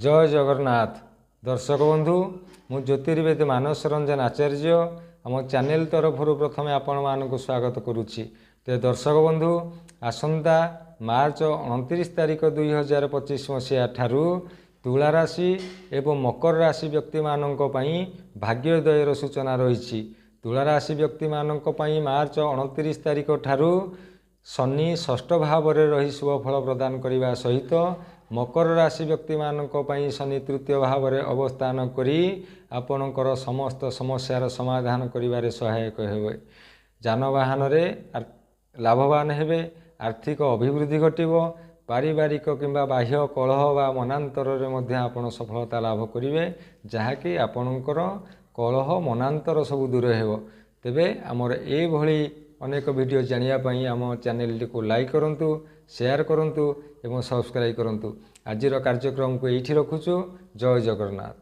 ଜୟ ଜଗନ୍ନାଥ ଦର୍ଶକ ବନ୍ଧୁ, ମୁଁ ଜ୍ୟୋତିର୍ବିଦ ମାନସ ରଞ୍ଜନ ଆଚାର୍ଯ୍ୟ ଆମ ଚ୍ୟାନେଲ ତରଫରୁ ପ୍ରଥମେ ଆପଣମାନଙ୍କୁ ସ୍ୱାଗତ କରୁଛି। ତେବେ ଦର୍ଶକ ବନ୍ଧୁ, ଆସନ୍ତା ମାର୍ଚ୍ଚ 29 ତାରିଖ 2025 ମସିହା ଠାରୁ ତୁଳା ରାଶି ଏବଂ ମକର ରାଶି ବ୍ୟକ୍ତିମାନଙ୍କ ପାଇଁ ଭାଗ୍ୟୋଦୟର ସୂଚନା ରହିଛି। ତୁଳା ରାଶି ବ୍ୟକ୍ତିମାନଙ୍କ ପାଇଁ ମାର୍ଚ୍ଚ 29 ତାରିଖ ଠାରୁ ଶନି ଷଷ୍ଠ ଭାବରେ ରହି ଶୁଭ ଫଳ ପ୍ରଦାନ କରିବା ସହିତ ମକର ରାଶି ବ୍ୟକ୍ତିମାନଙ୍କ ପାଇଁ ଶନି ତୃତୀୟ ଭାବରେ ଅବସ୍ଥାନ କରି ଆପଣଙ୍କର ସମସ୍ତ ସମସ୍ୟାର ସମାଧାନ କରିବାରେ ସହାୟକ ହେବେ। ଯାନବାହନରେ ଲାଭବାନ ହେବେ, ଆର୍ଥିକ ଅଭିବୃଦ୍ଧି ଘଟିବ। ପାରିବାରିକ କିମ୍ବା ବାହ୍ୟ କଳହ ବା ମନାନ୍ତରରେ ମଧ୍ୟ ଆପଣ ସଫଳତା ଲାଭ କରିବେ, ଯାହାକି ଆପଣଙ୍କର କଳହ ମନାନ୍ତର ସବୁ ଦୂର ହେବ। ତେବେ ଆମର ଏଇଭଳି ଅନେକ ଭିଡ଼ିଓ ଜାଣିବା ପାଇଁ ଆମ ଚ୍ୟାନେଲଟିକୁ ଲାଇକ୍ କରନ୍ତୁ, ସେୟାର କରନ୍ତୁ ଏବଂ ସବସ୍କ୍ରାଇବ୍ କରନ୍ତୁ। ଆଜିର କାର୍ଯ୍ୟକ୍ରମକୁ ଏଇଠି ରଖୁଛୁ। ଜୟ ଜଗନ୍ନାଥ।